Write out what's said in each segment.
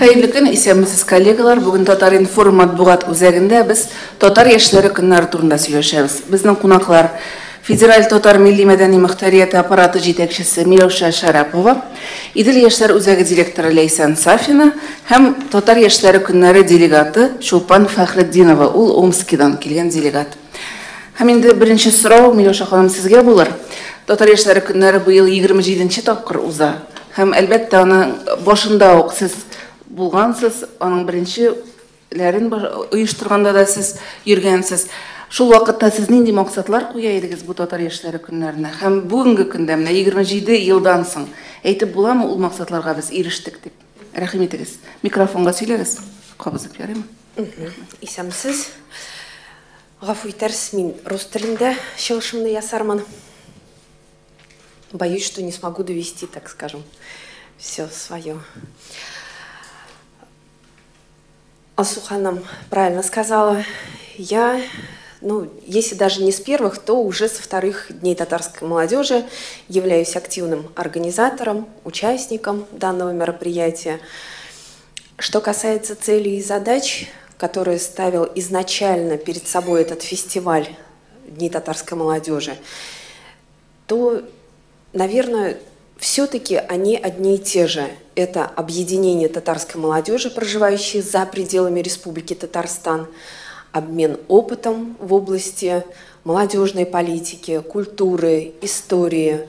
Хәерле көн, исәнмесез, коллегалар. Бүген Татар-информ матбугат үзәгендә без татар яшьләре көннәре турында сөйләшәбез. Безнең кунаклар Федераль татар милли мәдәни мөхтәрияте аппараты җитәкчесе Миләүшә Шәрапова, Идел яшьләр үзәге директоры Ләйсән Сафина һәм татар яшьләре көннәре делегаты Чулпан Фәхретдинова, ул Омскидан килгән делегат. Һәм инде беренче сорау, Миләүшә ханым, сезгә булыр. Татар яшьләре көннәре быел 27 тапкыр уза. Һәм, әлбәттә, аның башында ук сез булгансыз, аның беренчеләрен оештырганда да сез йөргәнсез. Шул вакытта сез нинди максатлар куя идегез бу татар яшьләре көннәренә? Һәм бүгенге көндә, менә 27 елдан соң, әйтеп буламы ул максатларга без ирештек дип? Рәхим итегез. Микрофонга сөйләгез. Кабызып ярыймы? Исәнмесез. Гафу итәрсез, мин рус телендә чыгышымны ясармын. Боюсь, что не смогу довести, так скажем, все свое. Алсу ханым правильно сказала. Я, ну, если даже не с первых, то уже со вторых дней татарской молодежи являюсь активным организатором, участником данного мероприятия. Что касается целей и задач, которые ставил изначально перед собой этот фестиваль Дни татарской молодежи, то, наверное, все-таки они одни и те же. Это объединение татарской молодежи, проживающей за пределами Республики Татарстан, обмен опытом в области молодежной политики, культуры, истории,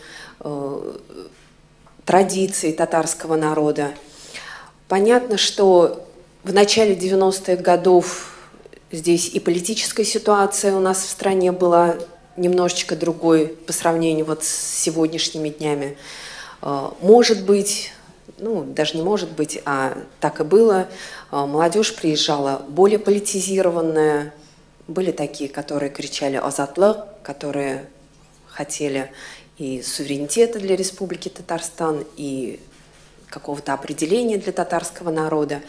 традиций татарского народа. Понятно, что в начале 90-х годов здесь и политическая ситуация у нас в стране была немножечко другой по сравнению вот с сегодняшними днями. Может быть, ну, даже не может быть, а так и было, молодежь приезжала более политизированная, были такие, которые кричали «Азатлык», которые хотели и суверенитета для Республики Татарстан, и какого-то определения для татарского народа.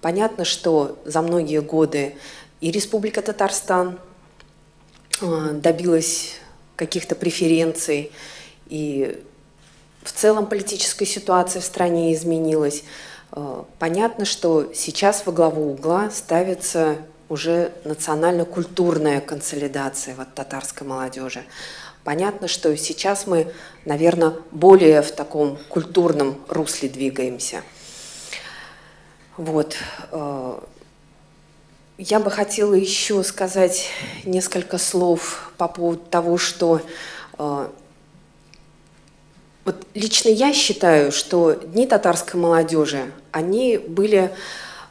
Понятно, что за многие годы и Республика Татарстан добилась каких-то преференций, и в целом политическая ситуация в стране изменилась. Понятно, что сейчас во главу угла ставится уже национально-культурная консолидация вот татарской молодежи. Понятно, что сейчас мы, наверное, более в таком культурном русле двигаемся. Вот. Я бы хотела еще сказать несколько слов по поводу того, что вот лично я считаю, что Дни татарской молодежи, они были,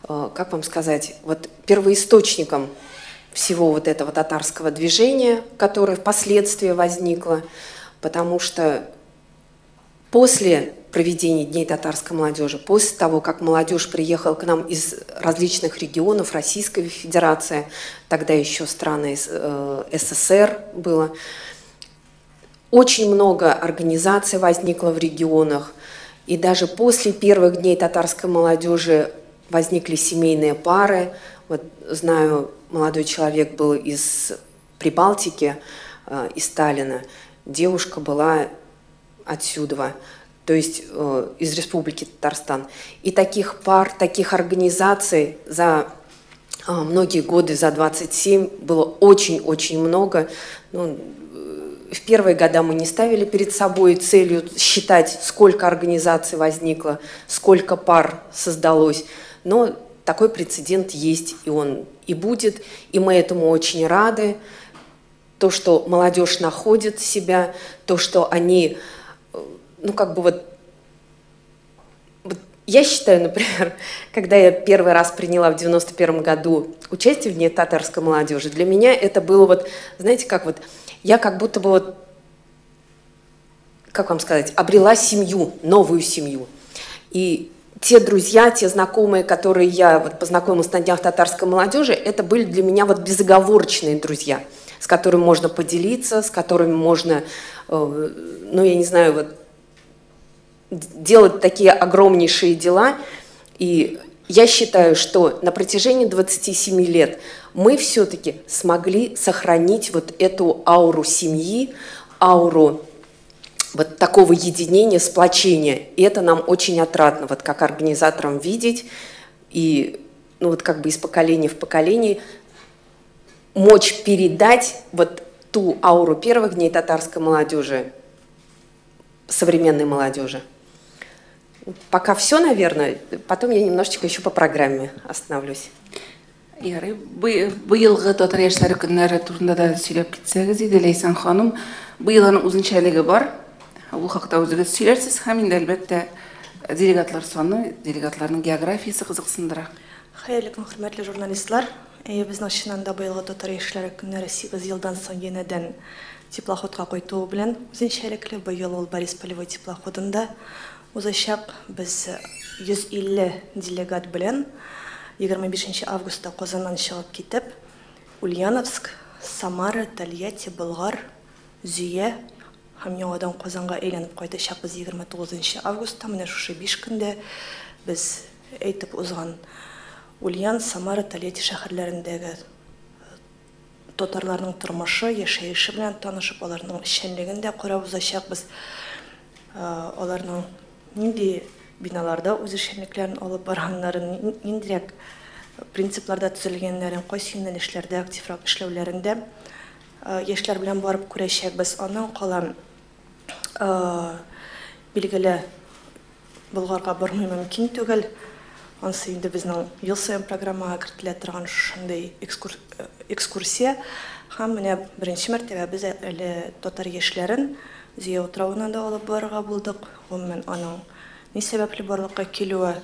как вам сказать, вот первоисточником всего вот этого татарского движения, которое впоследствии возникло, потому что после проведения Дней татарской молодежи, после того, как молодежь приехала к нам из различных регионов Российской Федерации, тогда еще страны СССР было, очень много организаций возникло в регионах, и даже после первых Дней татарской молодежи возникли семейные пары. Вот знаю, молодой человек был из Прибалтики, из Сталина, девушка была отсюда, то есть из Республики Татарстан. И таких пар, таких организаций за многие годы, за 27, было очень-очень много. Ну, в первые годы мы не ставили перед собой целью считать, сколько организаций возникло, сколько пар создалось, но такой прецедент есть, и он и будет, и мы этому очень рады. То, что молодежь находит себя, то, что они, ну как бы вот я считаю, например, когда я первый раз приняла в 91 году участие в Дне татарской молодежи, для меня это было вот, знаете, как вот, я как будто бы вот, как вам сказать, обрела семью, новую семью. И те друзья, те знакомые, которые я вот познакомилась на Днях татарской молодежи, это были для меня вот безоговорочные друзья, с которыми можно поделиться, с которыми можно, ну, я не знаю, вот, делать такие огромнейшие дела. И я считаю, что на протяжении 27 лет мы все-таки смогли сохранить вот эту ауру семьи, ауру вот такого единения, сплочения. И это нам очень отрадно, вот как организаторам видеть. И, ну, вот как бы из поколения в поколение мочь передать вот ту ауру первых дней татарской молодежи современной молодежи. Пока все, наверное. Потом я немножечко еще по программе остановлюсь. Ярый, быелгы татар яшьләре көннәре турында да сөйләп китсәгез иде, Ләйсән ханым. Быел аның үзенчәлеге бар. Ул хакта үзегез сөйләрсез һәм инде, әлбәттә, делегатлар саны, делегатларның географиясе кызыксындыра. Хәерле көн, хөрмәтле журналистлар. Безнең чыннан да быелгы татар яшьләре көннәре 8 елдан соң янәдән теплоходка кайтуы белән үзенчәлекле. Быел ул Борис Полевой теплоходында узачак. Без 150 делегат белән 25 августта Казаннан чыгып китеп, Ульяновск, Самара, Тольятти, Болгар, Зөя һәм яңадан Казанга әйләнеп кайтачакбыз 29 августта. Менә шушы 5 көндә без әйтеп узган Ульян, Самара, Тольятти шәһәрләрендәге татарларның тормышы, яшәеше белән танышып, аларның эшчәнлеген дә карап узачакбыз. Аларның нинди биналарда үз эшчәнлекләрен алып барганнарын, ниндирәк принципларда төзелгәннәрен, кайсы юнәлешләрдә активрак эшләүләрен дә яшьләр белән барып күрәчәкбез. Аннан кала, билгеле, Болгарга бармый мөмкин түгел. Ансы инде безнең ел саен программага кертелә торган шушындый экскурсия. Һәм менә беренче мәртәбә без әле татар яшьләрен Зөя утравына да алып барырга булдык. Гомумән, аның ни сәбәпле барлыкка килүе,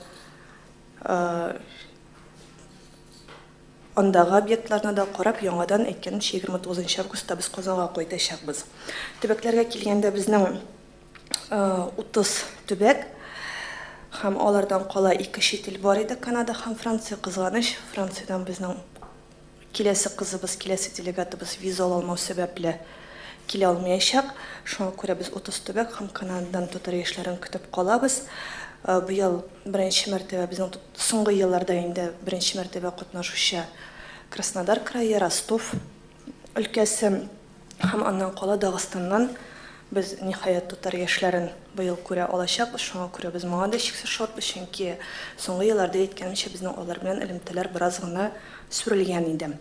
андагы объектларны да карап, яңадан, әйткәнемчә, 29 августта без Казанга кайтачакбыз. Төбәкләргә килгәндә, безнең 30 төбәк һәм алардан кала ике чит ил бар иде: Канада һәм Франция. Кызганыч, Франциядән безнең киләсе кызыбыз, киләсе делегатыбыз виза ала алмау сәбәпле килә алмаячак. Шуңа күрә без 30 төбәк һәм Канададан татар яшьләрен көтеп калабыз. Быел беренче мәртәбә, безнең соңгы елларда инде беренче мәртәбә катнашучы Краснодар крае, Ростов өлкәсе һәм аннан кала Дагыстаннан без, ниһаять, татар яшьләрен быел күрә алачакбыз. Шуңа күрә без моңа да чиксез шатбыз, чөнки соңгы елларда, әйткәнемчә, безнең алар белән элемтәләр бераз гына сүрелгән иде.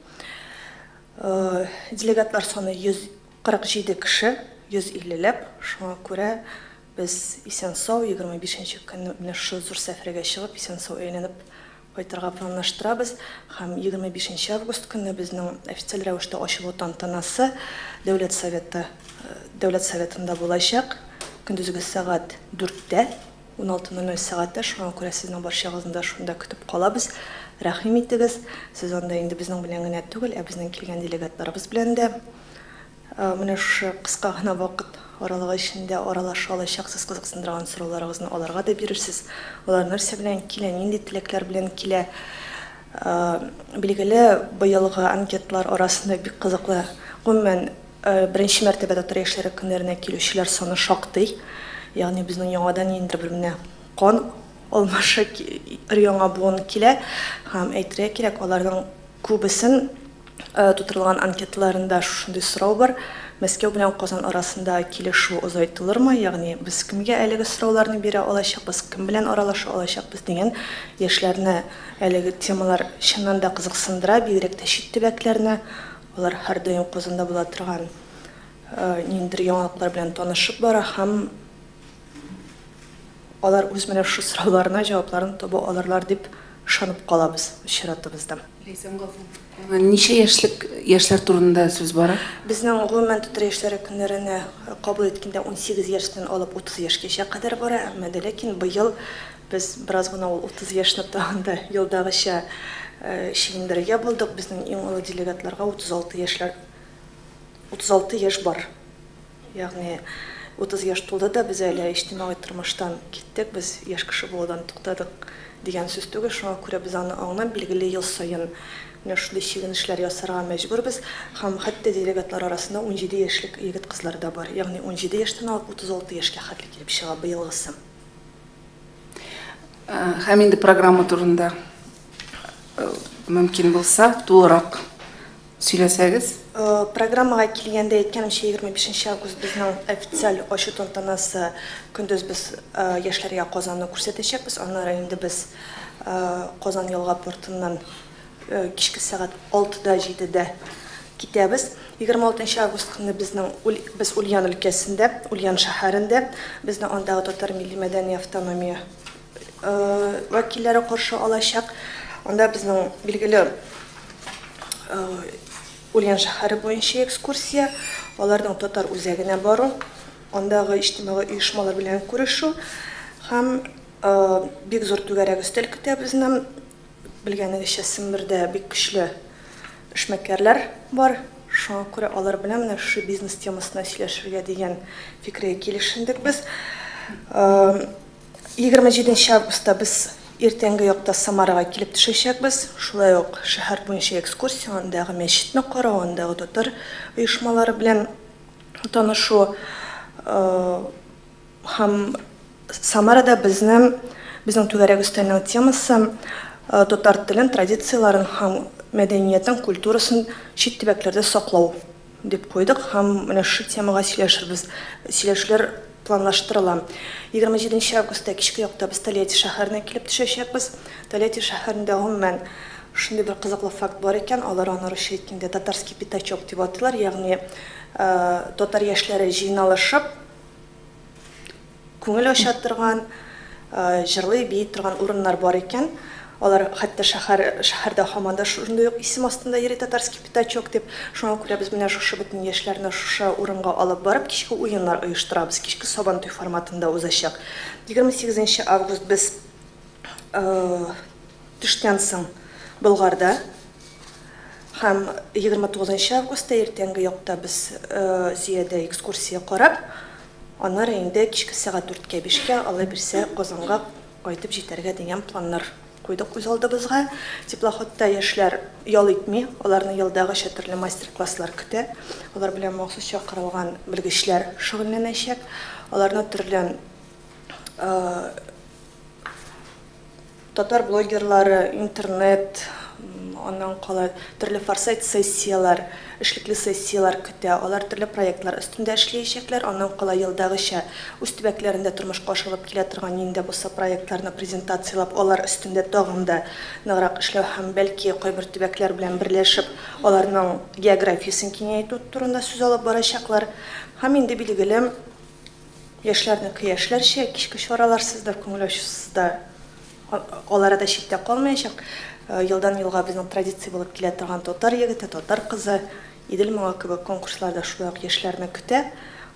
Делегатлар саны 147 кеше, 150 ләп. Шуңа күрә без исән-сау 25 көнне менә шушы зур сәфәргә чыгып, исән-сау әйләнеп кайтырга планлаштырабыз. Һәм 25 август көнне безнең официаль рәвештә ачылу тантанасы Дәүләт Советында булачак. Көндезге сәгать 4тә, 16:00 сәгатьтә. Шуңа күрә сезнең барчагызны да шунда көтеп калабыз. Рәхим итегез. Сез анда инде безнең белән генә түгел, ә безнең килгән делегатларыбыз белән дә менә шушы кыска гына вакыт аралыгы эчендә аралаша алачаксыз, кызыксындырган сорауларыгызны аларга да бирерсез. Алар нәрсә белән килә, нинди теләкләр белән килә. Билгеле, быелгы анкетлар арасында бик кызыклы. Гомумән, беренче мәртәбә татар яшьләре көннәренә килүчеләр саны шактый. Ягъни безнең яңадан ниндидер бер менә кан алмашы, өр-яңа буын килә. Һәм әйтергә кирәк, аларның күбесен тутырылган анкеталарында шушындый сорау бар: Мәскәү белән Казан арасында килешү озайтылырмы, ягъни без кемгә әлеге сорауларны бирә алачакбыз, кем белән аралаша алачакбыз дигән. Яшьләрне әлеге темалар чыннан да кызыксындыра, бигрәк тә чит төбәкләрне. Алар һәрдаим Казанда була торган ниндидер яңалыклар белән танышып бара һәм алар үз менә шушы сорауларына җавапларын таба алырлар дип ышанып калабыз үз чиратыбызда. Ләйсән, гафу, ничә яшьлек яшьләр турында сүз бара? Безнең гомумән татар яшьләре көннәренә кабул иткәндә 18 яшьтән алып 30 яшькәчә кадәр бара, әмма дә ләкин быел без бераз гына ул 30 яшьне тагын да елдагыча чигендерергә булдык. Безнең иң олы делегатларга 36 яшьләр, 36 яшь бар. Ягъни 30 яшь тулды да, без әле иҗтимагый тормыштан киттек, без яшь кеше булудан туктадык дигән сүз түгел. Шуңа күрә без аны аңлап, билгеле, ел саен менә шундый чигенешләр ясарга мәҗбүрбез. Һәм хәтта делегатлар арасында 17 яшьлек егет-кызлар да бар. Ягъни 17 яшьтән алып 36 яшькә хәтле килеп чыга быелгысы. Һәм инде программа турында мөмкин булса тулырак сөйләсәгез. Программага килгәндә, әйткәнемчә, 25 август безнең официаль ачу тантанасы. Көндез без яшьләргә Казанны күрсәтәчәкбез. Аннары инде без Казан елга портыннан кичке сәгать 6-да, 7-дә китәбез. 26 август көнне безнең без Ульян өлкәсендә, Ульян шәһәрендә, безне андагы татар милли мәдәни автономия вәкилләре каршы алачак. Анда безнең, билгеле, Ульян шәһәре буенча экскурсия, аларның татар үзәгенә бару, андагы иҗтимагый оешмалар белән күрешү һәм бик зур түгәрәк өстәл көтә безне. Белгәнегезчә, Сембердә бик көчле эшмәкәрләр бар. Шуңа күрә алар белән менә шушы бизнес темасына сөйләшергә дигән фикергә килешендек без. 27 августта без иртәнге якта Самарага килеп төшәчәкбез. Шулай ук шәһәр буенча экскурсия, андагы мәчетне карау, андагы татар оешмалары белән танышу. Һәм Самарада безнең түгәрәк өстәлнең темасы татар телен, традицияләрен һәм мәдәниятен, культурасын чит төбәкләрдә саклау дип куйдык һәм менә шушы темага сөйләшербез, сөйләшүләр планлаштырыла. 27 августта кичке якта без Тольятти шәһәренә килеп төшәчәкбез. Тольятти шәһәрендә гомумән шундый бер кызыклы факт бар икән, алар аны русча әйткәндә татарский пятачок дип атыйлар, ягъни татар яшьләре җыйналышып күңел ача торган, җырлый, бии торган урыннар бар икән. Алар хәтта шәһәрдә һаман да шундый ук исем астында йөри, татарский пятачок дип. Шуңа күрә без менә шушы бөтен яшьләрне шушы урынга алып барып, кичке уеннар оештырабыз. Кичке Сабантуй форматында узачак. 28 август без төштән соң Болгарда һәм 29 августта иртәнге якта без Зөядә экскурсия карап, аннары инде кичке сәгать 4-кә, 5-кә, Алла бирсә, Казанга кайтып җитәргә дигән планнар куйдык үз алдыбызга. Теплоходта яшьләр ял итми, аларны елдагыча төрле мастер-класслар көтә. Алар белән махсус чакырылган белгечләр шөгыльләнәчәк. Аларны төрле татар блогерлары, интернет, аннан кала төрле форсайт сессияләр, эшлекле сессияләр көтә. Алар төрле проектлар өстендә эшләячәкләр. Аннан кала елдагыча үз төбәкләрендә тормышка ашырылып килә торган нинди булса проектларны презентацияләп, алар өстендә тагын да ныграк эшләү һәм бәлки кайбер төбәкләр белән берләшеп, аларның географиясен киңәйтү турында сүз алып барачаклар. Һәм инде, билгеле, яшьләрнеке яшьләрчә, кичке чараларсыз да, күңел ачусыз да алары да читтә калмаячак. Елдан елга безнең традиция булып килә торган татар егете, татар кызы, Идел моңы кебек конкурсларда шулай ук яшьләрне көтә.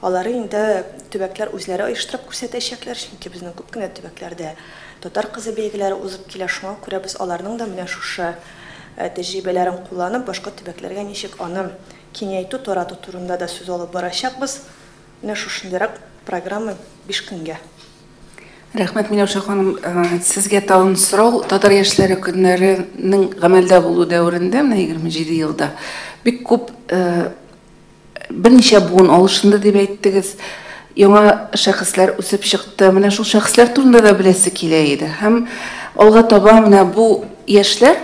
Алары инде төбәкләр үзләре оештырып күрсәтәчәкләр, чөнки безнең күп кенә төбәкләрдә татар кызы бәйгеләре узып килә. Шуңа күрә без аларның да менә шушы тәҗрибәләрен кулланып, башка төбәкләргә ничек аны киңәйтү, тарату турында да сүз алып барачакбыз. Менә шушындыйрак программа 5 көнгә. Рәхмәт, Миләүшә ханым, сезгә тагын сорау. Татар яшьләре көннәренең гамәлдә булу дәверендә, менә 27 елда, бик күп, берничә буын алышынды дип әйттегез. Яңа шәхесләр үсеп чыкты. Менә шул шәхесләр турында да беләсе килә иде. Һәм алга таба менә бу яшьләр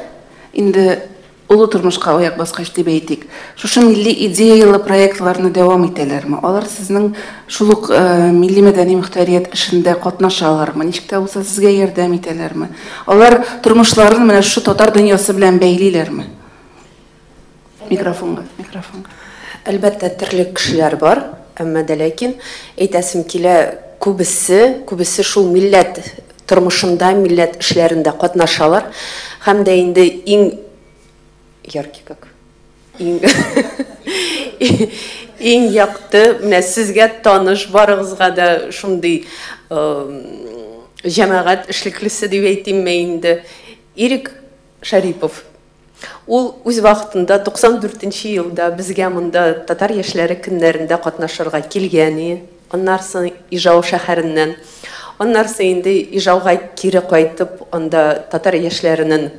инде олы тормышка аяк баскач дип әйтик, шушы милли идеялы проектларны дәвам итәләрме? Алар сезнең шул ук милли мәдәни мөхтәрият эшендә катнашалармы? Ничек тә булса сезгә ярдәм итәләрме? Алар тормышларын менә шушы татар дөньясы белән бәйлиләрме? Микрофонга, микрофонга. Әлбәттә, төрле кешеләр бар, әмма дә ләкин әйтәсем килә, күбесе шул милләт тормышында, милләт эшләрендә катнашалар. Һәм дә инде иң яркий, как иң якты, менә сезгә таныш, барыгызга да шундый җәмәгать эшлеклесе дип әйтимме инде, Ирек Шарипов. Ул үз вакытында 94 елда безгә монда татар яшьләре көннәрендә катнашырга килгән, аннан соң Ижау шәһәреннән, аннан соң инде Ижауга кире кайтып, анда татар яшьләренең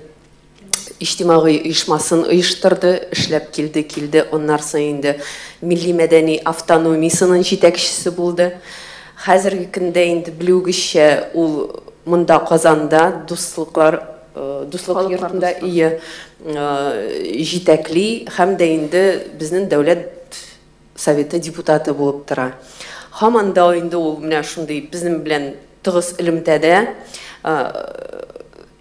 иҗтимагый оешмасын оештырды, эшләп килде, килде, аннан соң инде милли мәдәни автономиясенең җитәкчесе булды. Хәзерге көндә инде белүегезчә, ул монда Казанда дуслыклар Дуслык йортында ие җитәкли һәм дә инде безнең дәүләт советы депутаты булып тора. Һаман да инде ул менә шундый безнең белән тыгыз элемтәдә.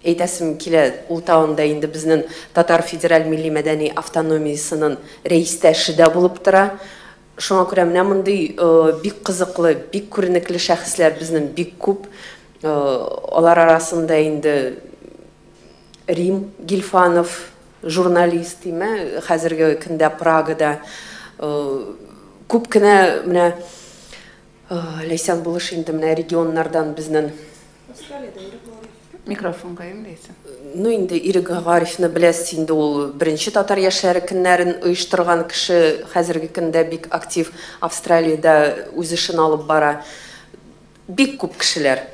Әйтәсем килә, ул тагын да инде безнең Татар федераль милли мәдәни автономиясенең рәистәше дә булып тора. Шуңа күрә менә мондый бик кызыклы, бик күренекле шәхесләр безнең бик күп. Алар арасында инде Рим Гильфанов, журналист, димә, хәзерге көндә Прагада. Күп кенә менә Ләйсән булыш инде менә регионнардан безнең. Микрофон каем, Ләйсән. Ну инде Ирек Гарифны беләсез инде, ул беренче татар яшьләре көннәрен оештырган кеше, хәзерге көндә бик актив Австралиядә үз эшен алып бара. Бик күп кешеләр.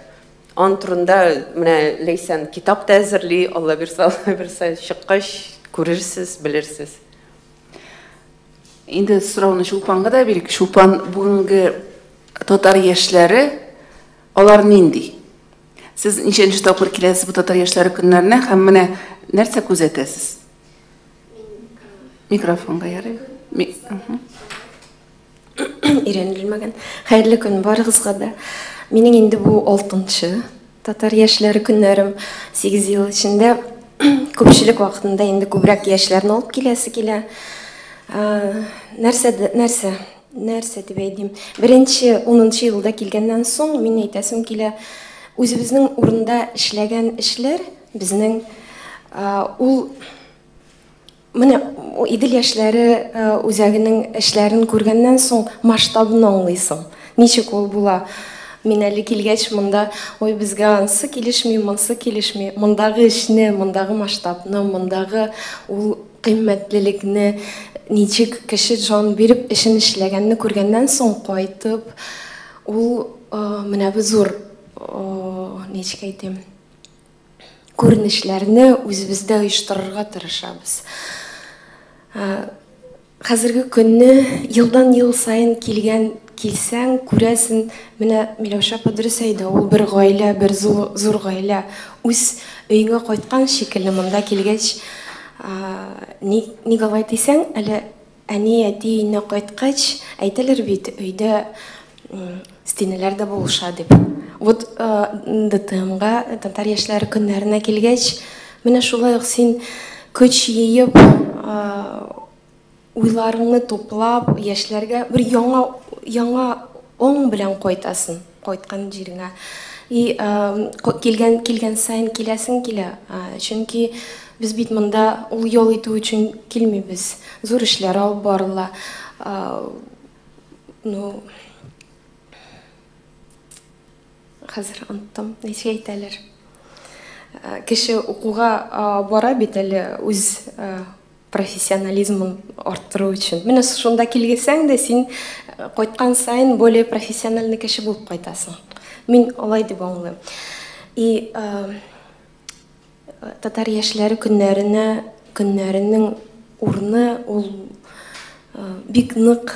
Аның турында менә Ләйсән китап та әзерли, Алла бирсә, Алла бирсә, чыккач күрерсез, белерсез. Инде сорауны Чулпанга да бирик. Чулпан, бүгенге татар яшьләре алар нинди? Сез ничәнче тапкыр киләсез бу татар яшьләре көннәренә һәм менә нәрсә күзәтәсез? Микрофонга ярый. Өйрәнелмәгән. Хәерле көн барыгызга да. Минем инде бу 6-нчы татар яшьләре көннәрем. 8 ел эчендә күпчелек вакытында инде күбрәк яшьләрне алып киләсе килә. Нәрсә нәрсә нәрсә дип әйтим. Беренче 10 елда килгәннән соң мин әйтәсем килә, үзебезнең урында эшләгән эшләр безнең ул менә Идел яшьләре үзәгенең эшләрен күргәннән соң масштабын аңлыйсың. Ничек ул була? Мин әле килгәч монда, ой, безгә ансы килешми, монсы килешми. Мондагы эшне, мондагы масштабны, мондагы ул кыйммәтлелекне, ничек кеше җан биреп эшен эшләгәнне күргәннән соң кайтып, ул менә бу зур, ничек әйтим, күренешләрне үзебездә оештырырга тырышабыз. Хәзерге көнне елдан ел сайын килгән килсәң, күрәсең, менә Миләүшә апа дөрес әйтә, ул бер гаилә, бер зур гаилә. Үз өеңә кайткан шикелле монда килгәч, ник алай дисәң, әле әни, әти өенә кайткач, әйтәләр бит, өйдә стенәләр дә булыша дип. Вот ДТМга, татар яшьләре көннәренә килгәч, менә шулай ук син көч җыеп, уйларыңны туплап, яшьләргә бер яңа яңа оң белән кайтасың, кайткан җиреңә. И килгән килгән сайын киләсең килә, чөнки без бит монда ул ял итү өчен килмибез. Зур эшләр алып барыла. Ну, хәзер оныттым, ничек әйтәләр. Кеше укуга бара бит әле үз профессионализмын арттыру өчен. Менә шунда килгесәң дә, син кайткан сайын более профессиональный кеше булып кайтасың. Мин алай дип аңлыйм. И татар яшьләре көннәренә көннәренең урыны ул бик нык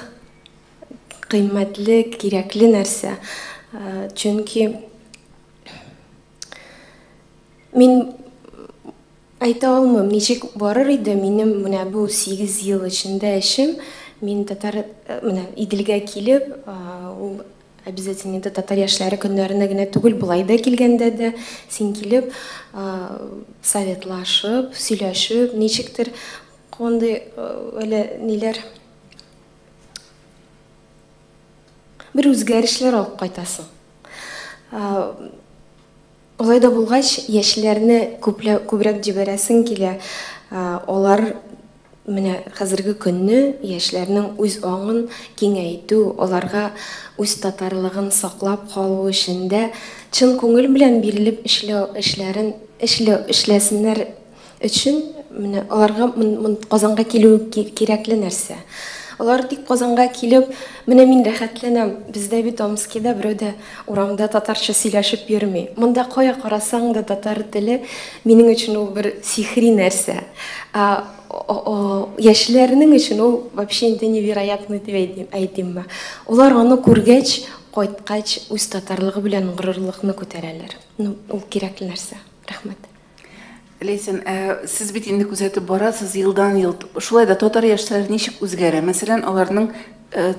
кыйммәтле, кирәкле нәрсә. Чөнки мин әйтә алмыйм, ничек барыр иде минем менә бу 8 ел эчендә эшем. Мин татар менә Иделгә килеп, ул обязательно инде татар яшьләре көннәренә генә түгел, болай да килгәндә дә син килеп, советлашып, сөйләшеп, ничектер кандай әле ниләр бер үзгәрешләр алып кайтасың. Алай да булгач, яшьләрне күбрәк җибәрәсең килә. Алар менә хәзерге көнне яшьләрнең үз аңын киңәйтү, аларга үз татарлыгын саклап калу эшендә чын күңел белән бирелеп эшләү эшләрен эшләү эшләсеннәр өчен менә аларга Казанга килү кирәкле нәрсә. Алар тик Казанга килеп, менә мин рәхәтләнәм. Бездә бит Омскида берәү дә урамда татарча сөйләшеп йөрми. Монда кая карасаң да татар теле, минем өчен ул бер сихри нәрсә. Яшьләрнең өчен ул вообще инде невероятный дип әйтимме. Алар аны күргәч, кайткач үз татарлыгы белән горурлыкны күтәрәләр. Ну, ул кирәкле нәрсә. Рәхмәт. Ләйсән, ә сез бит инде күзәтеп барасыз елдан-ел. Шулай да татар яшьләре ничек үзгәрә? Мәсәлән, аларның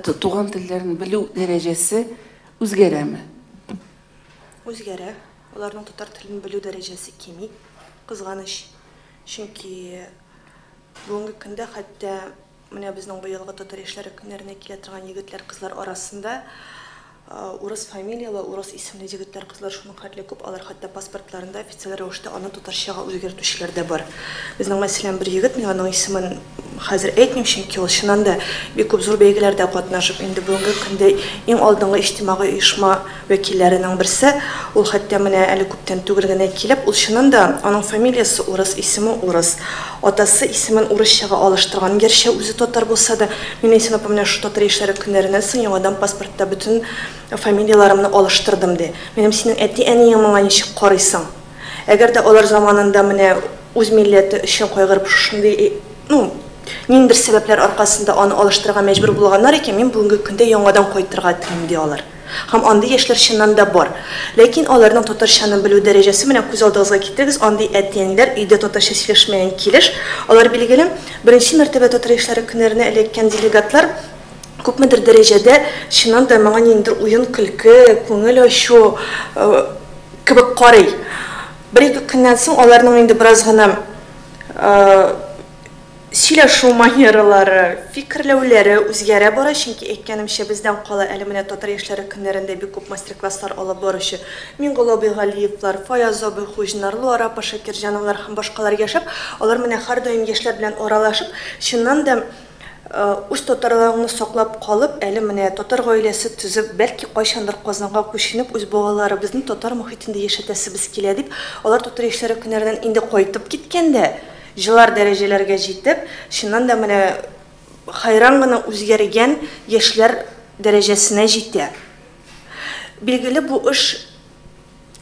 туган телләрен белү дәрәҗәсе үзгәрәме? Үзгәрә. Аларның татар телен белү дәрәҗәсе кими. Кызганыч. Чөнки бүгенге көндә хәтта менә безнең быелгы татар яшьләре көннәренә килә торган егетләр, кызлар арасында урыс фамилияле, урыс исемле егетләр, кызлар шуның хәтле күп, алар хәтта паспортларында официаль рәвештә аны татарчага үзгәртүчеләр дә бар. Безнең, мәсәлән, бер егет, мин аның исемен хәзер әйтмим, чөнки ул чыннан да бик күп зур бәйгеләрдә катнашып, инде бүгенге көндә иң алдынгы иҗтимагый оешма вәкилләренең берсе. Ул хәтта менә әле күптән түгел генә килеп, ул чыннан да аның фамилиясе урыс, исеме урыс. Атасы исемен урысчага алыштырган, гәрчә үзе татар булса да. Мин Ләйсән апа, менә шул татар яшьләре көннәреннән соң яңадан паспортта бөтен фамилияләремне алыштырдым, ди. Минем синең әти-әниең моңа ничек карыйсың? Әгәр дә алар заманында менә үз милләте өчен кайгырып шушындый, ну, ниндидер сәбәпләр аркасында аны алыштырырга мәҗбүр булганнар икән, мин бүгенге көндә яңадан кайтырга телим, ди алар. Һәм андый яшьләр чыннан да бар. Ләкин аларның татарчаны белү дәрәҗәсе, менә күз алдыгызга китерегез, андый әти-әниләр өйдә татарча сөйләшмәгән килеш, алар билгеле, беренче мәртәбә татар яшьләре көннәренә эләккән делегатлар күпмедер дәрәҗәдә чыннан да моңа ниндидер уен-көлке, күңел ачу кебек карый. Бер-ике көннән соң аларның инде бераз гына сөйләшү манералары, фикерләүләре үзгәрә бара, чөнки әйткәнемчә, бездән кала әле менә татар яшьләре көннәрендә бик күп мастер-класслар алып баручы Миңгол абый Галиевлар, Фаяз абый Хуҗиннар, Луара апа Шакирҗановлар һәм башкалар яшәп, алар менә һәрдаим яшьләр белән аралашып, чыннан да үз татарларыңны саклап калып, әле менә татар гаиләсе төзеп, бәлки кайчандыр Казанга күченеп, үз балаларыбызны татар мохитендә яшәтәсебез килә дип, алар татар яшьләре көннәреннән инде кайтып киткәндә, җылар дәрәҗәләргә җитеп, чыннан да менә хайран гына үзгәргән яшьләр дәрәҗәсенә җитә. Билгеле, бу эш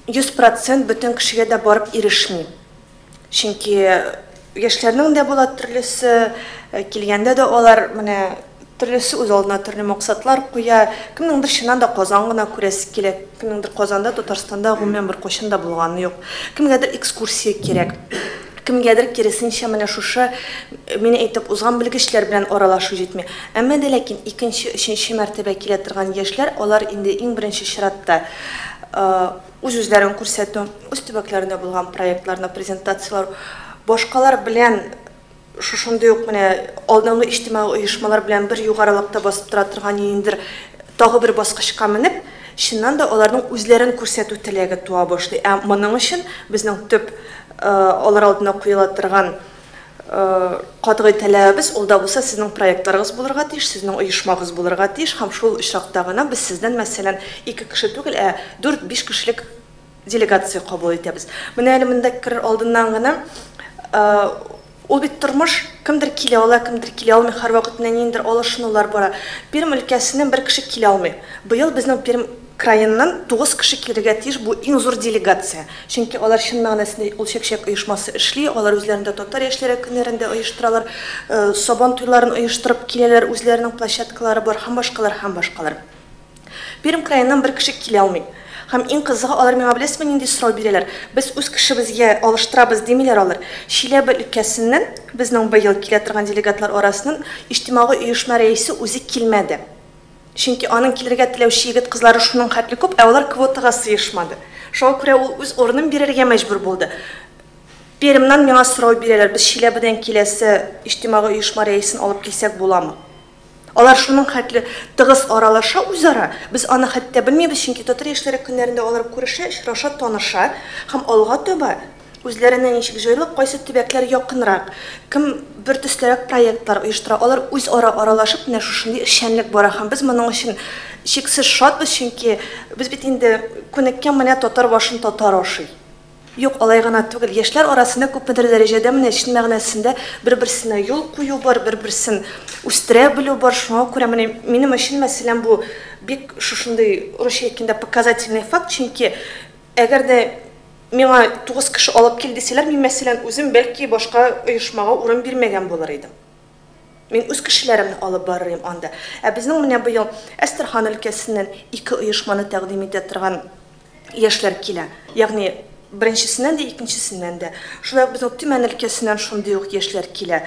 100% бөтен кешегә дә барып ирешми. Чөнки яшьләрнең дә була төрлесе, килгәндә дә алар менә төрлесе үз алдына төрле максатлар куя. Кемнеңдер чыннан да Казан гына күрәсе килә, кемнеңдер Казанда, Татарстанда гомумән беркайчан да булганы юк. Кемгәдер экскурсия кирәк. Кемгәдер киресенчә менә шушы мине әйтеп узган белгечләр белән аралашу җитми. Әмма дә ләкин икенче, өченче мәртәбә килә торган яшьләр, алар инде иң беренче чиратта үз-үзләрен күрсәтү, үз төбәкләрендә булган проектларны презентацияләр, башкалар белән шушындый ук менә алдынгы иҗтимагый оешмалар белән бер югарылыкта басып тора торган ниндидер тагы бер баскычка менеп, чыннан да аларның үзләрен күрсәтү теләге туа башлый. Ә моның өчен безнең төп алар алдына куела торган катгый таләбебез, ул да булса сезнең проектларыгыз булырга тиеш, сезнең оешмагыз булырга тиеш, һәм шул очракта гына без сездән, мәсәлән, 2 кеше түгел, ә 4-5 кешелек делегация кабул итәбез. Менә әле монда керер алдыннан гына ул бит тормыш, кемдер килә ала, кемдер килә алмый, һәрвакыт менә ниндидер алышынулар бара. Пермь өлкәсеннән бер кеше килә алмый. Быел безнең Пермь краеннан 9 кеше килергә тиеш, бу иң зур делегация. Чөнки алар чын мәгънәсендә ул чәкчәк оешмасы эшли, алар үзләрендә татар яшьләре көннәрендә оештыралар, сабан туйларын оештырып киләләр, үзләренең площадкалары бар һәм башкалар, һәм башкалар. Пермь краеннан бер кеше килә алмый. Һәм иң кызыгы, алар миңа беләсезме нинди сорау бирәләр? Без үз кешебезгә алыштырабыз димиләр алар. Чиләбе өлкәсеннән безнең быел килә торган делегатлар арасыннан иҗтимагый оешма рәисе үзе килмәде. Чөнки аның килергә теләүче егет кызлары шуның хәтле күп, ә алар квотага сыешмады. Шуңа күрә ул үз урынын бирергә мәҗбүр булды. Пермьнан миңа сорау бирәләр, без Чиләбедән киләсе иҗтимагый оешма рәисен алып килсәк буламы? Алар шуның хәтле тыгыз аралаша үзара, без аны хәтта белмибез, чөнки татар яшьләре көннәрендә алар күрешә, очраша, таныша һәм алга таба үзләренә ничек җайлы, кайсы төбәкләр якынрак, кем бер төслерәк проектлар оештыра, алар үзара аралашып менә шушындый эшчәнлек бара һәм без моның өчен чиксез шатбыз, чөнки без бит инде күнеккән менә татар башын татар ашый. Юк, алай гына түгел. Яшьләр арасында күпмедер дәрәҗәдә менә чын мәгънәсендә бер-берсенә юл кую бар, бер-берсен үстерә белү бар. Шуңа күрә менә минем өчен, мәсәлән, бу бик шушындый русча әйткәндә показательный факт, чөнки әгәр дә миңа 9 кеше алып кил дисәләр, мин, мәсәлән, үзем бәлки башка оешмага урын бирмәгән булыр идем. Мин үз кешеләремне алып барыр идем анда. Ә безнең менә быел Әстерхан өлкәсеннән 2 оешманы тәкъдим итә торган яшьләр килә. Ягъни Беренчесеннән дә, икенчесеннән дә. Шулай ук безнең Төмән өлкәсеннән шундый ук яшьләр килә.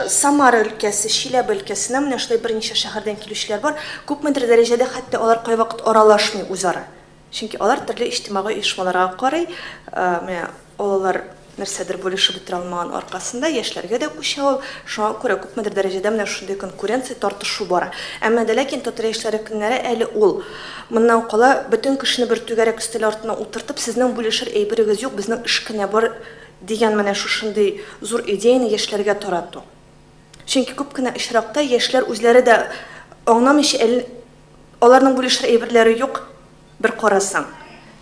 Самара өлкәсе, Чиләбе өлкәсеннән менә шулай берничә шәһәрдән килүчеләр бар. Күпмедер дәрәҗәдә хәтта алар кайвакыт аралашмый үзара. Чөнки алар төрле иҗтимагый оешмаларга карый, менә олылар нәрсәдер бүлешеп бетерә алмаган аркасында яшьләргә дә күчә ул. Шуңа күрә күпмедер дәрәҗәдә менә шундый конкуренция, тартышу бара. Әмма дә ләкин татар яшьләре көннәре әле ул. Моннан кала бөтен кешене бер түгәрәк өстәл артына утыртып, сезнең бүлешер әйберегез юк, безнең эш кенә бар дигән менә шушындый зур идеяне яшьләргә тарату. Чөнки күп кенә очракта яшьләр үзләре дә аңламыйча, әле аларның бүлешер әйберләре юк, бер карасаң.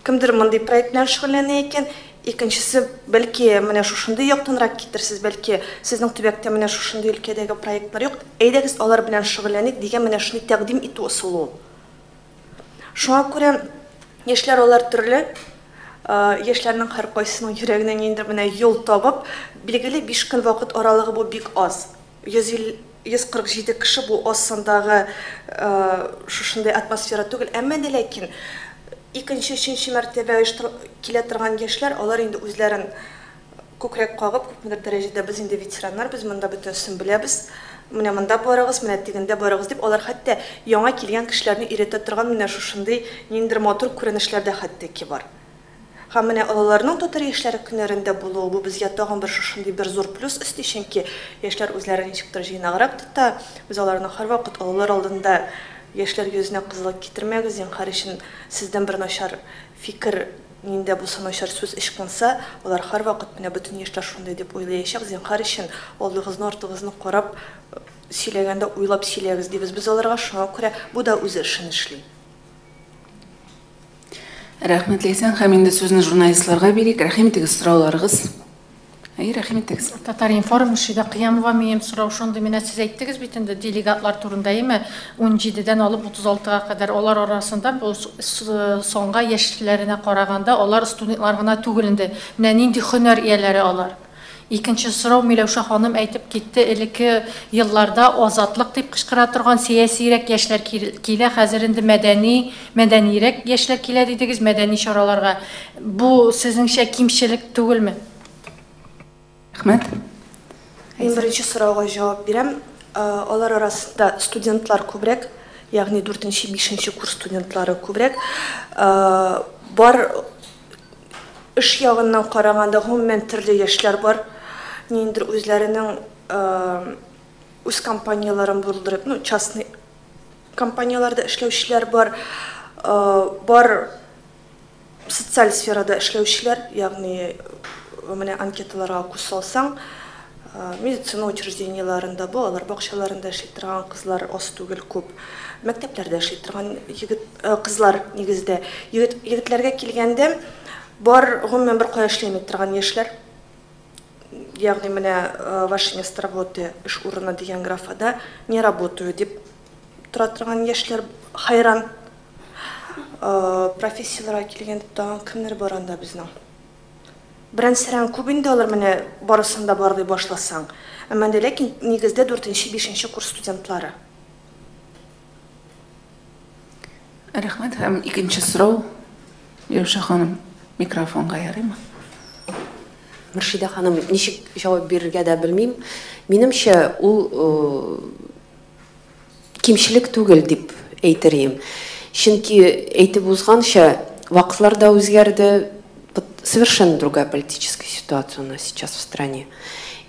Кемдер мондый проект белән шөгыльләнә икән, икенчесе бәлки менә шушындый яктанрак китерсез, бәлки сезнең төбәктә менә шушындый өлкәдәге проектлар юк, әйдәгез алар белән шөгыльләник дигән менә шундый тәкъдим итү ысулы ул. Шуңа күрә яшьләр алар төрле, яшьләрнең һәркайсының йөрәгенә ниндидер менә юл табып, билгеле 5 көн вакыт аралыгы бу бик аз. 147 кеше бу аз сандагы шушындый атмосфера түгел, әмма дә ләкин икенче, өченче мәртәбә килә торган яшьләр, алар инде үзләрен күкрәк кагып, күпмедер дәрәҗәдә без инде ветераннар, без монда бөтенесен беләбез, менә монда барыгыз, менә тегендә барыгыз дип, алар хәтта яңа килгән кешеләрне өйрәтә торган менә шушындый ниндидер матур күренешләр дә хәтта ки бар. Һәм менә олыларның татар яшьләре көннәрендә булуы бу безгә тагын бер шушындый бер зур плюс өсти, чөнки яшьләр үзләрен ничектер җыйнаграк тота. Без аларны һәрвакыт олылар алдында яшьләр йөзенә кызыллык китермәгез, зинһар өчен сездән бер начар фикер, нинди булса начар сүз ычкынса, алар һәрвакыт менә бөтен яшьләр шундый дип уйлаячак, зинһар өчен алдыгызны, артыгызны карап сөйләгәндә уйлап сөйләгез дибез без аларга, шуңа күрә бу да үзе эшен эшли. Рәхмәт, Ләйсән, һәм инде сүзне журналистларга бирик. Рәхим итегез, сорауларыгыз. Әй, рәхим итегез. Татар-информ, Мөршидә Кыямова, минем сорау шундый, менә сез әйттегез бит инде делегатлар турында, әйме, 17-дән алып 36-га кадәр алар арасында бу соңга яшьләренә караганда алар студентлар гына түгел инде. Менә нинди һөнәр ияләре алар. Икенче сорау, Миләүшә ханым әйтеп китте, элекке елларда азатлык дип кычкыра торган сәясирәк яшьләр килә, хәзер инде мәдәнирәк яшьләр килә дидегез, мәдәни чараларга. Бу сезнеңчә кимчелек түгелме? Рәхмәт. Мин беренче сорауга җавап бирәм. Алар арасында студентлар күбрәк, ягъни 4-нче, 5-нче курс студентлары күбрәк. Бар эш ягыннан караганда гомумән төрле яшьләр бар. Ниндидер үзләренең үз компанияләрен булдырып, ну, частный компанияләрдә эшләүчеләр бар, бар социаль сферада эшләүчеләр, ягъни менә анкеталарга күз салсаң, медицина учреждениеләрендә, балалар бакчаларында эшли торган кызлар аз түгел күп, мәктәпләрдә эшли торган егет, кызлар нигездә. Егетләргә килгәндә бар гомумән бер кая эшләми торган яшьләр. Ягъни менә ваше место работы, эш урыны дигән графада не работаю дип тора торган яшьләр хайран. Профессияләргә килгәндә тагын кемнәр бар анда безнең? Берән-сәрән күп инде алар менә барысын да барлый башласаң. Әмма дә ләкин нигездә 4-нче, 5-нче курс студентлары. Рәхмәт. Һәм икенче сорау, Миләүшә ханым, микрофонга ярыймы? Мөршидә ханым, ничек җавап бирергә дә белмим. Минемчә, ул кимчелек түгел дип әйтер идем. Чөнки әйтеп узганча, вакытлар да үзгәрде. Совершенно другая политическая ситуация у нас сейчас в стране.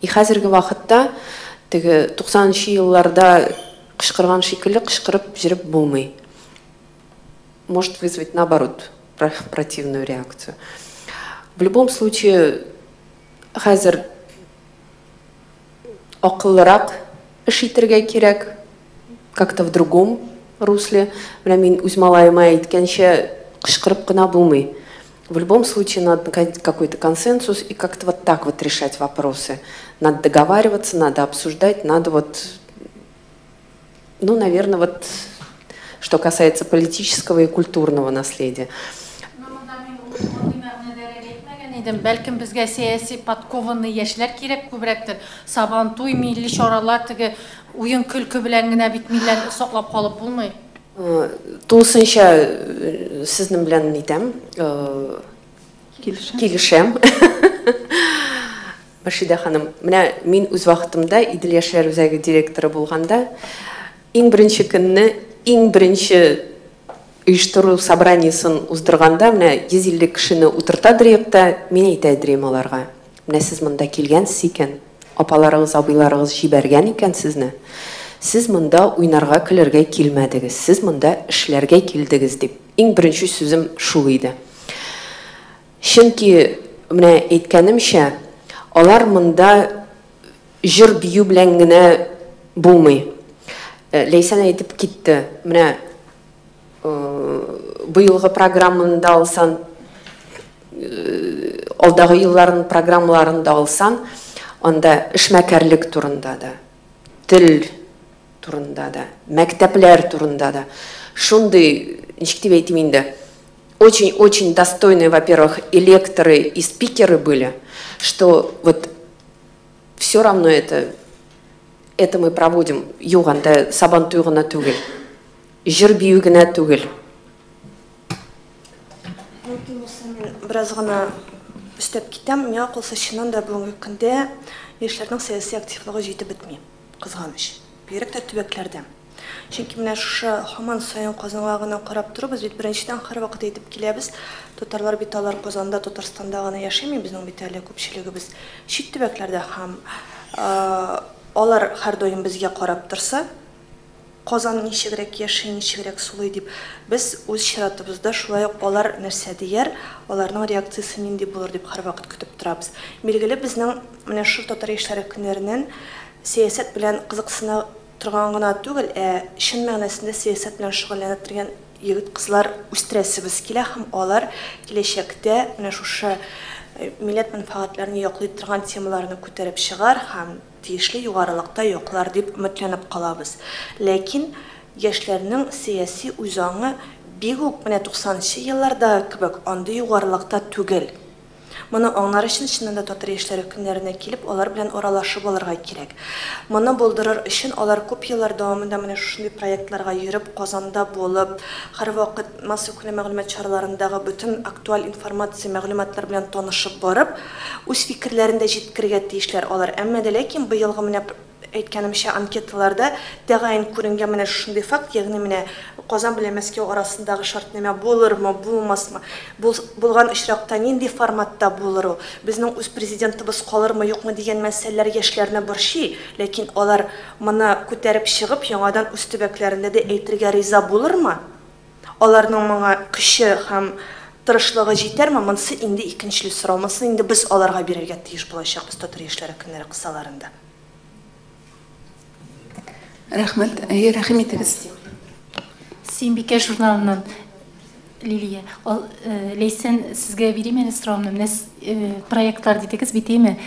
И хәзерге вакытта теге 90-нчы елларда кычкырган шикелле кычкырып йөреп булмый. Может вызвать наоборот противную реакцию. В любом случае, хәзер акыллырак эш итәргә кирәк, как-то в другом русле. Менә мин үз малаема әйткәнчә, кычкырып кына булмый. В любом случае надо находить какой-то консенсус и как-то вот так вот решать вопросы. Надо договариваться, надо обсуждать, надо вот, ну, наверное, вот, что касается политического и культурного наследия. Бәлкем безгә сәяси подкованный яшьләр кирәк күбрәктер. Сабантуй, милли чаралар теге уен көлке белән генә бит милләтне саклап калып булмый. Тулысынча сезнең белән нитәм, Килешәм. Килешәм. Мөршидә ханым, менә мин үз вакытымда Идел яшьләр үзәге директоры булганда, иң беренче көнне, иң беренче оештыру собраниесен уздырганда, менә 150 кешене утырта дриек та, мин әйтә дрием аларга: менә сез монда килгәнсез икән, апаларыгыз, абыйларыгыз җибәргән икән сезне, сез монда уйнарга, көләргә килмәдегез, сез монда эшләргә килдегез, дип. Иң беренче сүзем шул иде. Чөнки, менә әйткәнемчә, алар монда җыр бию белән генә булмый. Ләйсән әйтеп китте, менә быелгы программаны да алсан, алдагы елларның программаларын да алсан, анда эшмәкәрлек турында да, тел турында да, мәктәпләр турында да. Шундый, ничек дип әйтим инде, очень-очень достойные, во-первых, и лекторы, и спикеры были, что вот все равно это мы проводим. Юк, анда Сабантуй гына түгел, җыр бию генә түгел. Мөмкин булса, мин бераз гына өстәп китәм. Миңа калса, чыннан да бүгенге көндә яшьләрнең сәяси активлыгы җитеп бетми. Кызганыч. Бигрәк тә төбәкләрдә. Чөнки менә шушы һаман саен Казанга гына карап торабыз бит. Беренчедән, һәрвакыт әйтеп киләбез, татарлар бит алар Казанда, Татарстанда гына яшәми, безнең бит әле күпчелегебез чит төбәкләрдә һәм алар һәрдаим безгә карап торса, Казан ничегрәк яши, ничегрәк сулый дип, без үз чиратыбызда шулай ук алар нәрсә дияр, аларның реакциясе нинди булыр дип һәрвакыт көтеп торабыз. Билгеле, безнең менә шул татар яшьләре көннәреннән сәясәт белән кызыксына торган гына түгел, ә чын мәгънәсендә сәясәт белән шөгыльләнә торган егет-кызлар үстерәсебез килә һәм алар киләчәктә менә шушы милләт мәнфәгатьләрен яклый торган темаларны күтәреп чыгар һәм тиешле югарылыкта яклар дип өметләнеп калабыз. Ләкин яшьләрнең сәяси үзаңы бик үк менә 90нчы еллардагы кебек андый югарылыкта түгел. Моны аңлар өчен чыннан да татар яшьләре көннәренә килеп, алар белән аралашып алырга кирәк. Моны булдырыр өчен алар күп еллар дәвамында менә шушындый проектларга йөреп, Казанда булып, һәрвакыт массакүләм мәгълүмат чараларындагы бөтен актуаль информация, мәгълүматлар белән танышып барып, үз фикерләрен дә җиткерергә тиешләр алар. Әмма дә ләкин быелгы менә әйткәнемчә анкеталарда тәгаен күренгән менә шушындый факт, ягъни менә Казан белән Мәскәү арасындагы шартнамә булырмы, булмасмы, булган очракта нинди форматта булыр ул, безнең үз президентыбыз калырмы, юкмы дигән мәсьәләләр яшьләрне борчый, ләкин алар моны күтәреп чыгып, яңадан үз төбәкләрендә дә әйтергә риза булырмы? Аларның моңа көче һәм тырышлыгы җитәрме? Монысы инде икенчел сорау. Монысын инде без аларга бирергә тиеш булачакбыз татар яшьләре көннәре кысаларында. Рәхмәт. Әйе, рәхим итегез. Сөембикә журналыннан Лилия. Ал, Ләйсән, сезгә бирим әле соравымны. Менә проектлар дидегез бит, әйеме?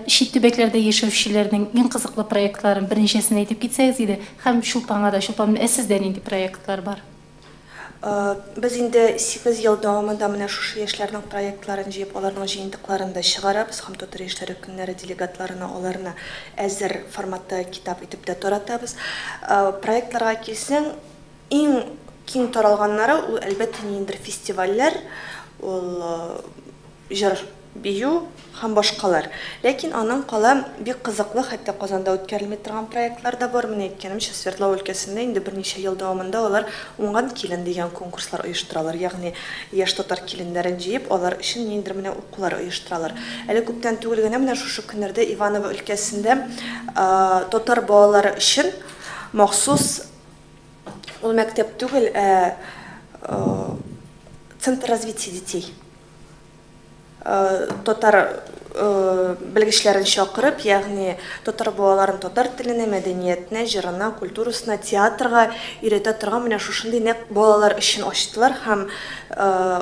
Чит төбәкләрдә яшәүчеләрнең иң кызыклы проектларын берничәсен әйтеп китсәгез иде. Һәм Чулпанга да, Чулпан, ә сездә нинди проектлар бар? Без инде 8 ел дәвамында менә шушы яшьләрнең проектларын җыеп, аларның җыентыкларын да чыгарабыз һәм татар яшьләре көннәре делегатларына аларны әзер форматта китап итеп тә таратабыз. Проектларга килсәң, иң киң таралганнары ул, әлбәттә, ниндидер фестивальләр, ул җыр, бию һәм башкалар. Ләкин аның кала бик кызыклы, хәтта Казанда үткәрелми торган проектлар да бар. Менә әйткәнемчә, Свердлов өлкәсендә инде берничә ел дәвамында алар Уңган килен дигән конкурслар оештыралар. Ягъни яшь татар киленнәрен җыеп, алар өчен ниндидер менә укулар оештыралар. Әле күптән түгел генә менә шушы көннәрдә Иваново өлкәсендә татар балалары өчен махсус ул мәктәп түгел, ә Центр развития детей татар белгечләрен чакырып, ягъни татар балаларын татар теленә, мәдәниятенә, җырына, культурасына, театрга өйрәтә торган менә шушындый нәкъ балалар өчен ачтылар һәм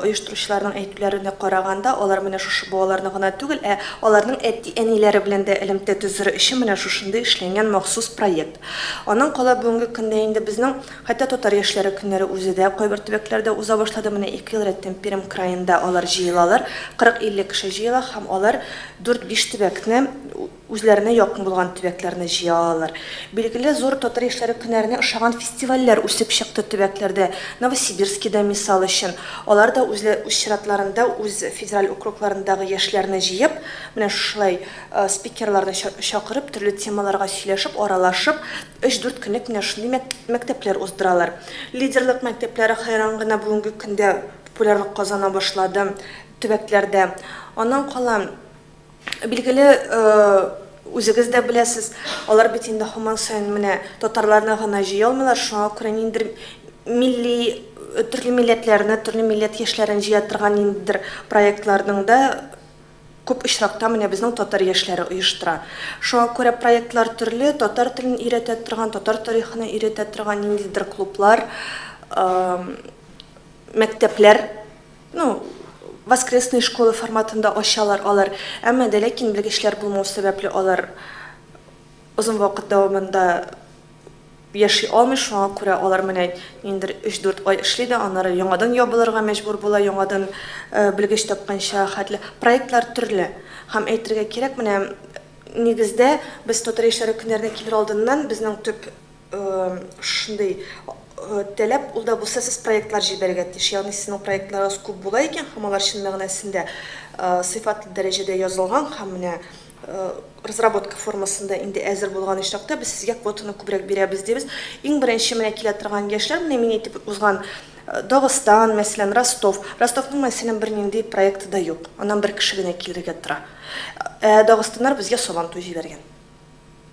оештыручыларның әйтүләренә караганда, алар менә шушы балаларны гына түгел, ә аларның әти-әниләре белән дә элемтә төзер өчен менә шушындый эшләнгән махсус проект. Аннан кала бүгенге көндә инде безнең хәтта татар яшьләре көннәре үзе дә кайбер төбәкләрдә уза башлады. Менә 2 ел рәттән Пермь краенда алар җыелалар. 40-50 кеше җыела һәм алар 4-5 төбәкне, үзләренә якын булган төбәкләрне җыя алалар. Билгеле, зур татар яшьләре көннәренә ошаган фестивальләр үсеп чыкты төбәкләрдә. Новосибирскида, мисал өчен, алар да үз чиратларында үз федераль округларындагы яшьләрне җыеп, менә шулай спикерларны чакырып, төрле темаларга сөйләшеп, аралашып, 3-4 көнлек менә шундый мәктәпләр уздыралар. Лидерлык мәктәпләре хәйран гына бүгенге көндә популярлык казана башлады төбәкләрдә. Аннан кала, билгеле, үзегез дә беләсез, алар бит инде һаман саен менә татарларны гына җыя алмыйлар, шуңа күрә ниндидер милли, төрле милләтләрне, төрле милләт яшьләрен җыя торган ниндидер проектларның да күп очракта менә безнең татар яшьләре оештыра. Шуңа күрә проектлар төрле, татар телен өйрәтә торган, татар тарихын өйрәтә торган ниндидер клублар, мәктәпләр, ну, воскресные школы форматында ачалар алар. Әмма дә ләкин белгечләр булмау сәбәпле алар озын вакыт дәвамында яши алмый, шуңа күрә алар менә ниндидер 3-4 ай эшли дә, аннары яңадан ябылырга мәҗбүр була, яңадан белгеч тапканча хәтле. Проектлар төрле. Һәм әйтергә кирәк, менә нигездә без татар яшьләре көннәренә килер алдыннан безнең төп шундый таләп ул да булса, сез проектлар җибәрергә тиеш. Ягъни сезнең проектларыгыз күп була икән, һәм алар чын мәгънәсендә сыйфатлы дәрәҗәдә язылган һәм менә разработка формасында инде әзер булган очракта без сезгә квотаны күбрәк бирәбез дибез. Иң беренче менә килә торган яшьләр, менә мин әйтеп узган Дагыстан, мәсәлән, Ростов. Ростовның, мәсәлән, бернинди проекты да юк. Аннан бер кеше генә килергә тора. Дагыстаннар безгә Сабантуй җибәргән.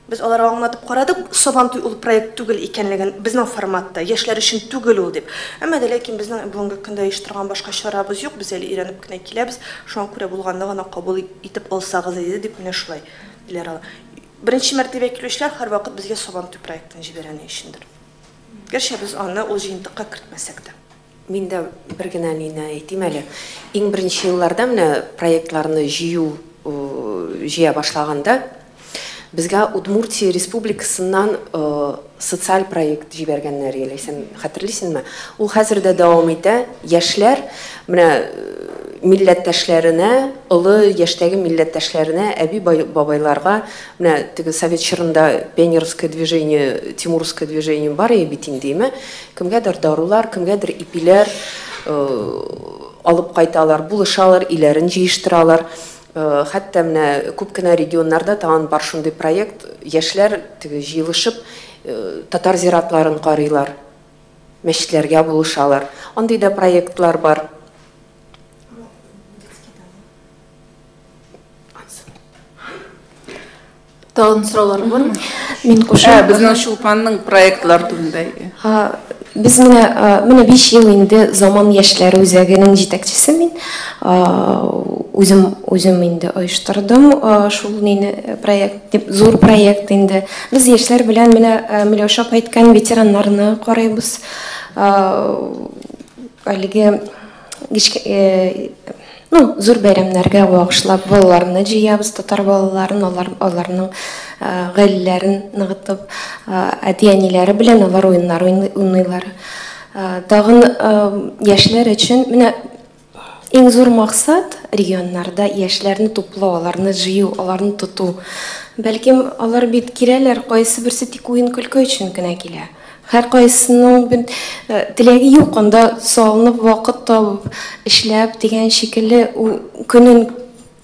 Без аларга аңлатып карадык, Сабантуй ул проект түгел икәнлеген, безнең форматта, яшьләр өчен түгел ул дип. Әмма дә ләкин безнең бүгенге көндә оештырган башка чарабыз юк, без әле өйрәнеп кенә киләбез, шуңа күрә булганны гына кабул итеп алсагыз иде дип менә шулай диләр алар. Беренче мәртәбә килүчеләр һәрвакыт безгә Сабантуй проектын җибәрә ни өчендер. Гәрчә без аны ул җыентыкка кертмәсәк тә. Мин дә бер генә мине әйтим әле. Иң беренче елларда менә проектларны җыя башлаганда безгә Удмуртия республикасыннан социаль проект җибәргәннәр, Ләйсән, хәтерлисеңме? Ул хәзер дә дәвам итә. Яшьләр менә милләттәшләренә, олы яшьтәге милләттәшләренә, әби бабайларга, менә теге совет чорында пионерское движение, тимуровское движение бар иде бит инде, име? Кемгәдер дарулар, кемгәдер ипиләр алып кайталар, булышалар, өйләрен җыештыралар. Хәтта менә күп кенә регионнарда тагын бар шундый проект, яшьләр теге җыелышып татар зиратларын карыйлар, мәчетләргә булышалар. Андый да проектлар бар. Тагын сораулар бармы? Мин кушам. Безнең Чулпанның проектлар турында. Без менә 5 ел инде Заман яшьләре үзәгенең җитәкчесе мин. Үзем инде оештырдым шул нине проект, дип, зур проект инде. Без яшьләр белән менә Миләүшә апа әйткән ветераннарны карыйбыз. Әлеге зур бәйрәмнәргә багышлап балаларны җыябыз, татар балаларын, аларның гаиләләрен ныгытып, әти-әниләре белән алар уеннар уйныйлар. Тагын яшьләр өчен менә иң зур максат регионнарда яшьләрне туплау, аларны җыю, аларны тоту. Бәлкем алар бит киләләр, кайсы берсе тик уен көлке өчен генә килә. Һәр кайсының теләге юк, анда салынып, вакыт табып, эшләп дигән шикелле көнен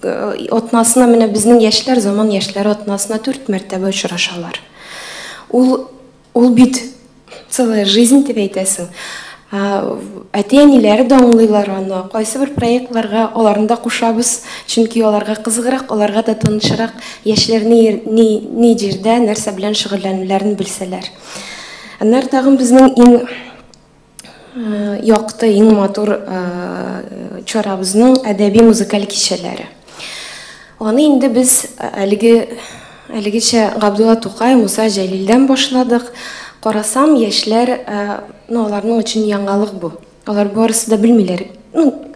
атнасына менә безнең яшьләр, Заман яшьләре атнасына 4 мәртәбә очрашалар. Ул бит целая жизнь дип әйтәсең. Әти-әниләре дә аңлыйлар аны. Кайсы бер проектларга аларны да кушабыз, чөнки аларга кызыграк, аларга да танышрак яшьләр ни җирдә, нәрсә белән шөгыльләнүләрен белсәләр. Аннары тагын безнең иң якты, иң матур чарабызның әдәби музыкаль кичәләре. Аны инде без әлегечә Габдулла Тукай, Муса Җәлилдән башладык. Карасам, яшьләр, аларның өчен яңалык бу. Алар барысы да белмиләр.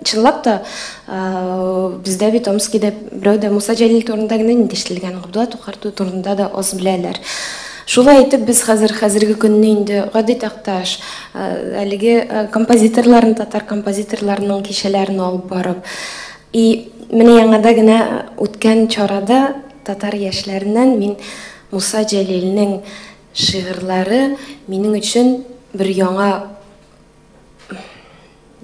Чынлап та, бездә бит Омскида берәү дә Муса Җәлил турында гына инде ишетелгән, Габдулла Тукай турында да аз беләләр. Шулай итеп без хәзерге көнне инде Гади Такташ, әлеге композиторларын, татар композиторларының кичәләрен алып барып, И менә яңада гына үткән чарада татар яшьләреннән мин Муса Җәлилнең шигырьләре минем өчен бер яңа,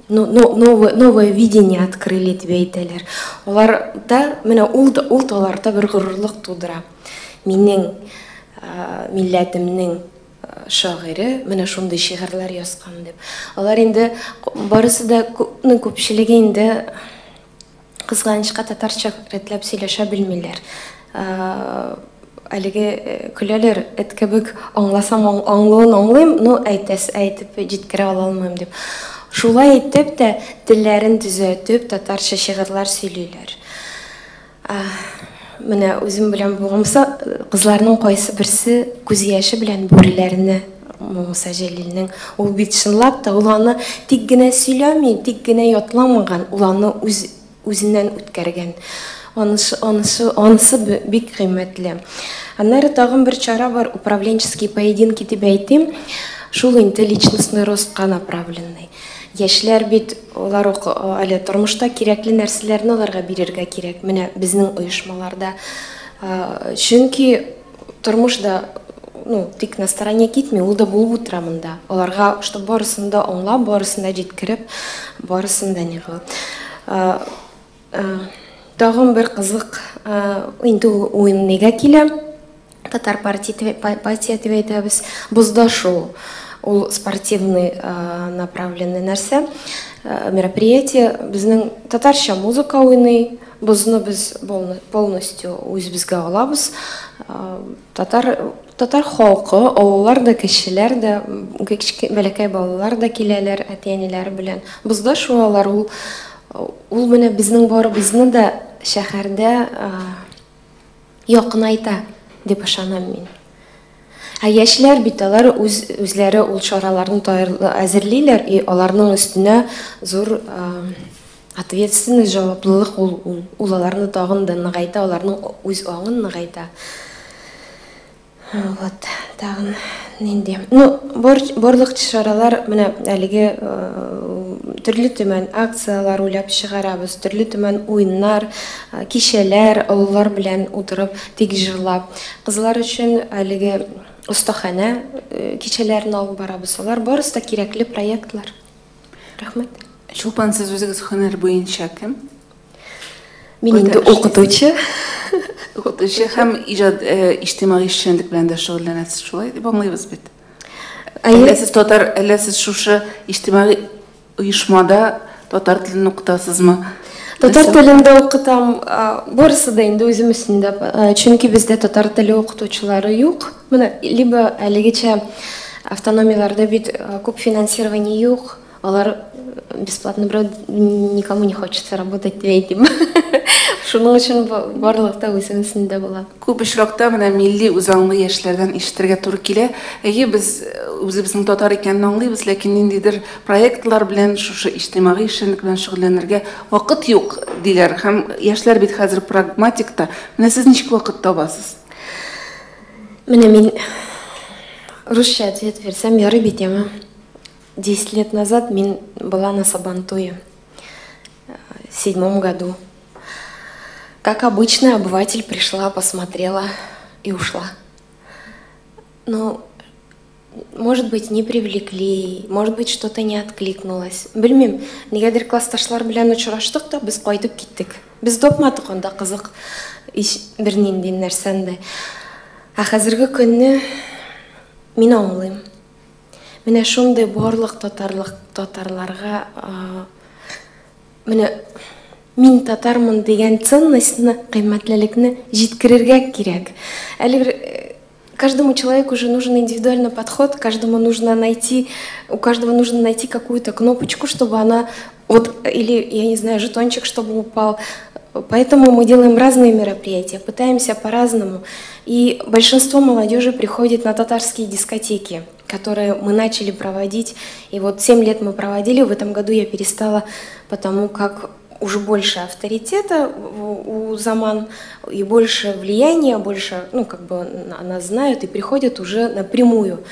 ну, новое видение открыли дип әйтәләр. Алар да менә ул аларда бер горурлык тудыра. Минем милләтемнең шагыйре менә шундый шигырьләр язган дип. Алар инде барысы да, күпчелеге инде кызганычка татарча рәтләп сөйләшә белмиләр. Әлеге көләләр, эт кебек аңласам аңлуын аңлыйм, но әйтеп җиткерә ала алмыйм дип. Шулай итеп тә телләрен төзәтеп татарча шигырьләр сөйлиләр. Менә үзем белән булган кызларның кайсы берсе күз яше белән бүреләрне Муса Җәлилнең, ул бит чынлап та ул аны тик генә сөйләми, тик генә ятламаган, ул аны үзеннән үткәргән. Анысы бик кыйммәтле. Аннары тагын бер чара бар, управленческие поединки дип әйтим. Шул инде личностный ростка направленный. Яшьләр бит алар әле тормышта кирәкле нәрсәләрне аларга бирергә кирәк. Менә безнең оешмаларда. Чөнки тормыш да, ну, тик на стороне китми, ул да булып утыра монда. Аларга, чтобы барысын да аңлап, барысын да җиткереп, барысын да ни кылып. Тагын бер кызык инде ул уен нигә килә? Татар партия дип әйтәбез. Бозда шоу. Ул спортивный направленный нәрсә. Мероприятие. Безнең татарча музыка уйный. Бозны без полностью үзебезгә алабыз. Татар халкы, олылар да, кешеләр дә, бәләкәй балалар да киләләр әти-әниләре белән. Бозда шуалар, ул менә безнең барыбызны да шәһәрдә якынайта дип ышанам мин. Ә яшьләр бит алар үзләре ул чараларны әзерлиләр, и аларның өстенә зур ответственность, җаваплылык, ул аларны тагын да ныгайта, аларның үз аңын ныгайта. Вот, тагын нинди? Ну, барлык чаралар, менә әлеге төрле төмән акцияләр уйлап чыгарабыз, төрле төмән уеннар, кичәләр, олылар белән утырып, тик җырлап. Кызлар өчен әлеге остаханә кичәләрен алып барабыз. Алар барысы да кирәкле проектлар. Рәхмәт. Чулпан, сез үзегез һөнәр буенча кем? Мин инде укытучы. Укытучы һәм иҗат, иҗтимагый эшчәнлек белән дә шөгыльләнәсез, шулай дип аңлыйбыз бит. Әллә сез татар, әллә сез шушы иҗтимагый оешмада татар телен укытасызмы? Татар телен дә укытам, барысы да инде үзем өстендә, чөнки бездә татар теле укытучылары юк. Менә либо әлегечә автономияләрдә бит күп финансирование юк. Алар бесплатно берәү никому не хочется работать дип әйтим. Шуның өчен барлык та үзем өстендә була. Күп очракта менә милли үзаңлы яшьләрдән ишетергә туры килә. Әйе, без үзебезнең татар икәнен аңлыйбыз, ләкин ниндидер проектлар белән шушы иҗтимагый эшчәнлек белән шөгыльләнергә вакыт юк диләр. Һәм яшьләр бит хәзер прагматик та. Менә сез ничек вакыт табасыз? Менә мин русча ответ бирсәм, ярый бит, яме. 10 лет назад мин была на Сабантуе, в 7 году. Как обычно, обыватель пришла, посмотрела и ушла. Но, может быть, не привлекли, может быть, что-то не откликнулось. Белмим, нигәдер классташлар белән очраштык та, без кайтып киттек. Без тапмадык анда кызык һич бернинди нәрсәне дә. Ә хәзерге көнне мин аңлыйм. Менә шундый барлык татарларга, менә мин татармын дигән ценностьны, кыйммәтлелекне җиткерергә кирәк. Әле бер каждому человеку уже нужен индивидуальный подход, каждому нужно найти, у каждого нужно найти какую-то кнопочку, чтобы она, вот, или, я не знаю, жетончик, чтобы упал. Поэтому мы делаем разные мероприятия, пытаемся по-разному. И большинство молодежи приходит на татарские дискотеки, которые мы начали проводить. И вот 7 лет мы проводили, в этом году я перестала, потому как уже больше авторитета у Заман и больше влияния, больше, ну, как бы нас знают и приходят уже напрямую.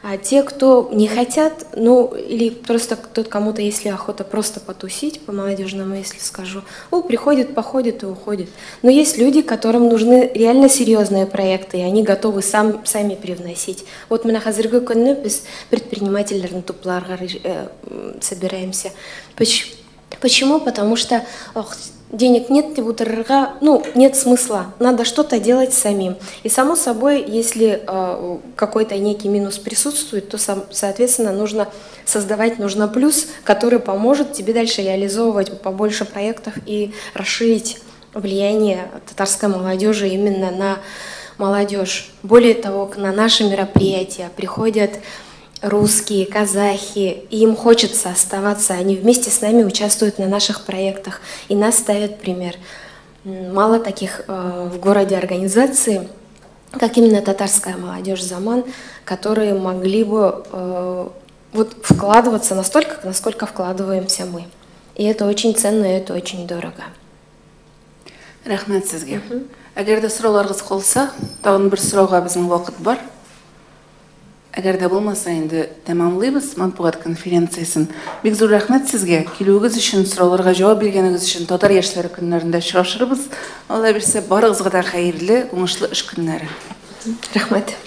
А те, кто не хотят, ну, или просто кто кому-то, если охота просто потусить, по-молодежному, если скажу, ну, приходит, походит и уходит. Но есть люди, которым нужны реально серьезные проекты, и они готовы сами привносить. Вот менә хәзерге көнне без предпринимательләрне тупларга собираемся. Почему? Потому что ох, денег нет, дип утырырга, ну, нет смысла. Надо что-то делать самим. И само собой, если какой-то некий минус присутствует, то, соответственно, нужно создавать нужно плюс, который поможет тебе дальше реализовывать побольше проектов и расширить влияние татарской молодежи именно на молодежь. Более того, на наши мероприятия приходят русские, казахи, и им хочется оставаться, они вместе с нами участвуют на наших проектах и нас ставят пример. Мало таких в городе организаций, как именно татарская молодежь «Заман», которые могли бы вот вкладываться настолько, насколько вкладываемся мы. И это очень ценно, и это очень дорого. Рәхмәт сезгә. Әгәр дә сорауларыгыз калса, тагын бер сорауга безнең вакыт бар. Әгәр дә булмаса, инде тәмамлыйбыз матбугат конференциясен. Бик зур рәхмәт сезгә килүегез өчен, сорауларга җавап биргәнегез өчен. Татар яшьләре көннәрендә очрашырбыз. Алла бирсә, барыгызга да хәерле, уңышлы эш көннәре. Рәхмәт.